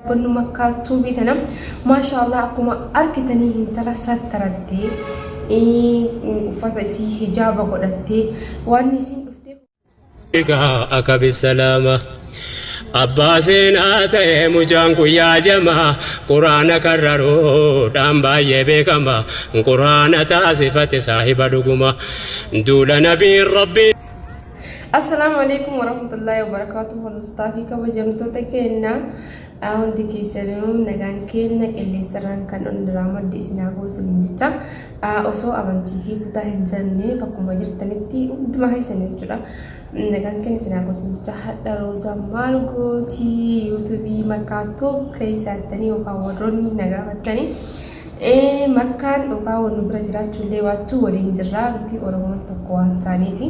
Dhaabbannu Makkaa Tuubii tana maashaallah akkuma argitanii intala sattarattee uffata isii hijaaba godhattee waan isiin dhuftee. Akka bisalaama abbaa seenaa ta'e mucaan kun yaajama quraana karraruudhaan baay'ee beekama quraana taasifate saahiba dhuguma duula nabiin rabbii. Assalaamu alaikum warahmatullahi wabarakatuh hordoftoota fi kabajamtoota keenya hundi keessanuu nagaan keenya qilleensarraan kan hunduraa maddi isin haa ga'u isiniin jecha osoo amantii fi kutaa hin jenne bakkuma jirtanitti hunduma keessan jechuudha nagaan keenya isin haa ga'u isiniin jecha hadha roozaa maal gootii yuutuubii makkaa toop keessaattanii yookaan warroonni na gaafattanii Makkaan dhugaa wal nu bira jiraachuu illee baattu waliin jirra nuti Oromoon tokko waan taaneefi.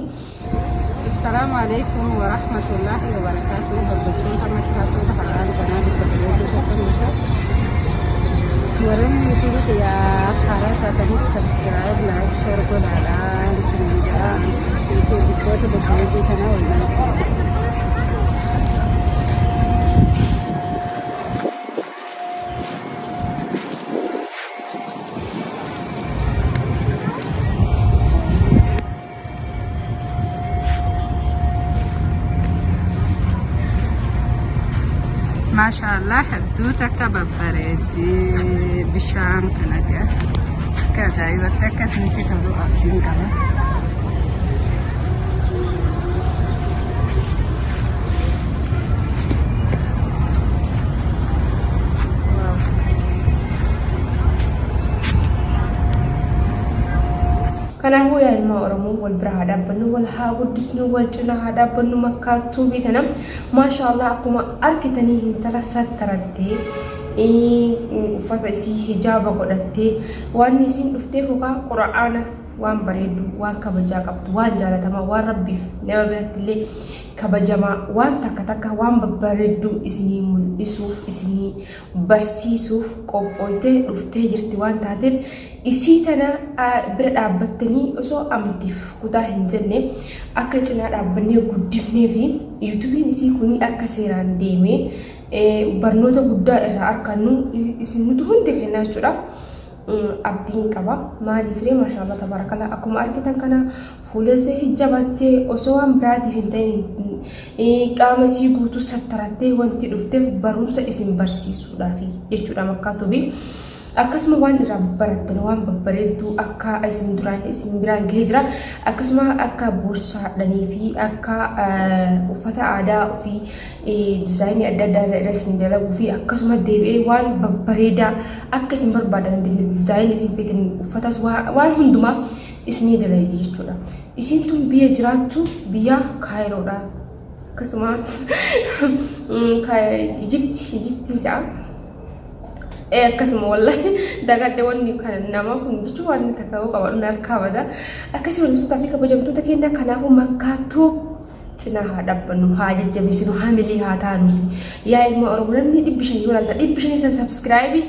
Assalaamu alaikum wa rahmatullahi wa barakatuh. Hordoftoota Makkaa Tuuba har'aan kanaa bakka bareedduu tokko nuuf warroonni YouTube kiyyaa haaraa taatanis subscribe, like, share godhaadhaan isiniin jedha. Bikkoota babbareedduu kana waliin Maasha Allah hedduu takka babbareeddee bishaan kana gaa akka ajaa'ibatti akka isinitti tolu abdiin qaba. Kanaafuu yaa ilmaa Oromoo wal bira haa dhaabbannu, wal haa guddisnu, wal cinaa haa dhaabbannu Makkaa Tuubii tana maashaallah akkuma argitanii intala sattarattee uffata isii hijaaba godhattee waan isiin dhufteef yookaan qura'aana waan bareeddu, waan kabajaa qabdu, waan jaalatamaa, waan Rabbiif nama biratti illee kabajamaa, waan takka takka waan babbareedduu isinii mul'isuuf, isinii barsiisuuf qophooytee dhuftee jirti waan taateef isii tana bira dhaabbattanii osoo amantiif kutaa hin jenne akka cinaa dhaabbannee guddifnee fi yuutuubiin isii kunii akka seeraan deemee barnoota guddaa irraa arkannu isin nuti hundi kennaa jechuudha. Abdiin qaba. Maaliif ree maashaallah tabaarakallaa akkuma argitan kana fuula isee hijjabattee osoo waan biraatiif hin ta'in qaama isii guutuu sattarattee wanti dhufteef barumsa isin barsiisuudhaafi jechuudha Makkaa Tuubii. Akkasuma waan irraa barattan waan babbareedduu akka isin duraan isin biraan gahee jira. Akkasuma akka boorsaadhanii fi akka uffata aadaa ofii dizaayinii adda addaa irra isin dalaguu fi akkasuma deebi'ee waan babbareedaa akka isin barbaadan dizaayinii isin feetan uffatas waan hundumaa isinii dalagdi jechuudha. Isiin tun biyya jiraattu biyya Kaayiroodha. Akkasuma Ijipti isaa. Akkasuma wallahi dagadhe wanni kana nama kun jechuun waan takka qaba dhumna harkaa bada. Akkasuma hordoftoota fi kabajamtoota keenya kanaafuu Makkaattuu cinaa haa dhabbannu haa jajjabeessinu hamilee haa taanuuf yaa ilma Oromoo namni 500 yoo laalta 500 san sabskraayibii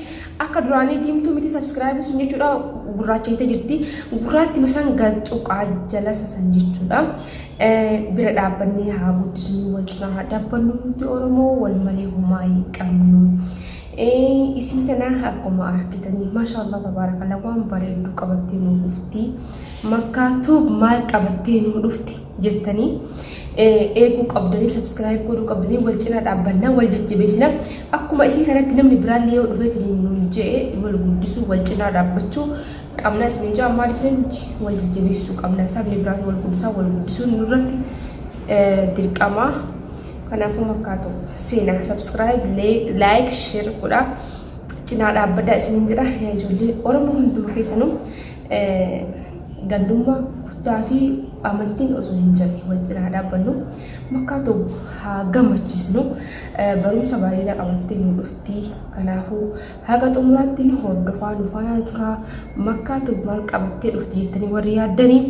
akka duraanii diimtuu miti sabskraayibii sun jechuudha gurraachayte jirti gurraatti masaan gaxuqaa jala san jechuudha bira dhaabbannee haa guddisnu wal cinaa haa dhaabbannu nuti Oromoo wal malee homaa hin qabnu. Isii tana akkuma argitanii maashaallah tabaarakalla waan bareedduu qabattee nu dhufti Makkaa Tuub maal qabattee nu dhufti jettanii eeguu qabdanii subscribe godhuu qabdanii wal cinaa dhaabbannaa wal jajjabeessina akkuma isii kanatti namni biraallee yoo dhufeetiin nuun je'e wal guddisuu wal cinaa dhaabbachuu qabna isiniin ja'a maaliif nuti wal jajjabeessuu qabna sabni biraas wal guddisaa wal guddisuun nurratti dirqama kanaafuu Makkaa Tuub seenaa subscribe like share godhaa cinaa dhaabbadhaa isiniin jedha yaa ijoollee Oromoo hunduma keessanuu gandummaa kutaa fi amantiin osoo hin jirre wal cinaa dhaabbannu Makkaa Tuub haa gammachiisnu barumsa bareedaa qabattee nu dhufti kanaafuu haga xumuraatti nu hordofaa nu faana turaa Makkaa Tuub maal qabattee dhufti jettanii warri yaaddanii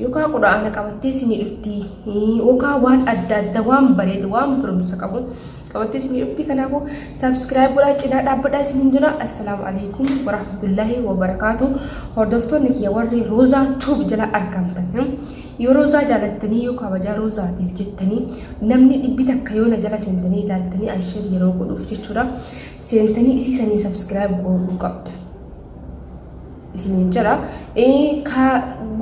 yookaan quraana qabattee isinii dhufti yookaan waan adda adda waan bareedu waan barumsa qabu qabattee isinii dhufti kanaafuu subscribe godhaa cinaa dhaabbadhaa isiniin jira assalaamu alaikum warahmatullaahi wabarakaatu hordoftoonni kiyya warri Roozaa Tuub jala argamtan yoo Roozaa jaalattanii yoo kabajaa Roozaatiif jettanii namni 100 yoo na jala seentanii ilaaltanii an share yeroo godhuuf jechuudha Seentanii isii sanii subscribe godhuu qabda. Isiniin jedha. Ka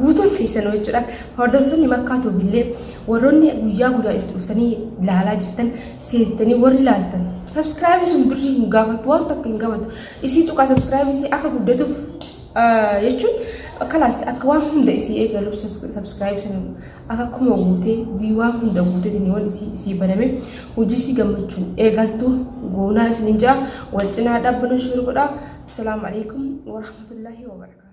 guutuun keessanuu jechuudha. Hordoftoonni Makkaa Tuubillee warroonni guyyaa guyyaa itti dhuftanii ilaalaa jirtan seentanii warri ilaaltan subscribe sun birrii hin gaafatu, waan takka hin gaafatu. Isii tuqaa, subscribe isii akka guddatuuf jechuun kalaas akka waan hunda isii eegaluuf subscribe sana akka kuma guutee waan hunda guuteetiin waan isii baname hojii isii gammachuun eegaltu goonaa isiniin jira. Wal cinaa dhaabbannu, share godhaa. Assalaamu alaikum warahmatullaahi wabarakatuh.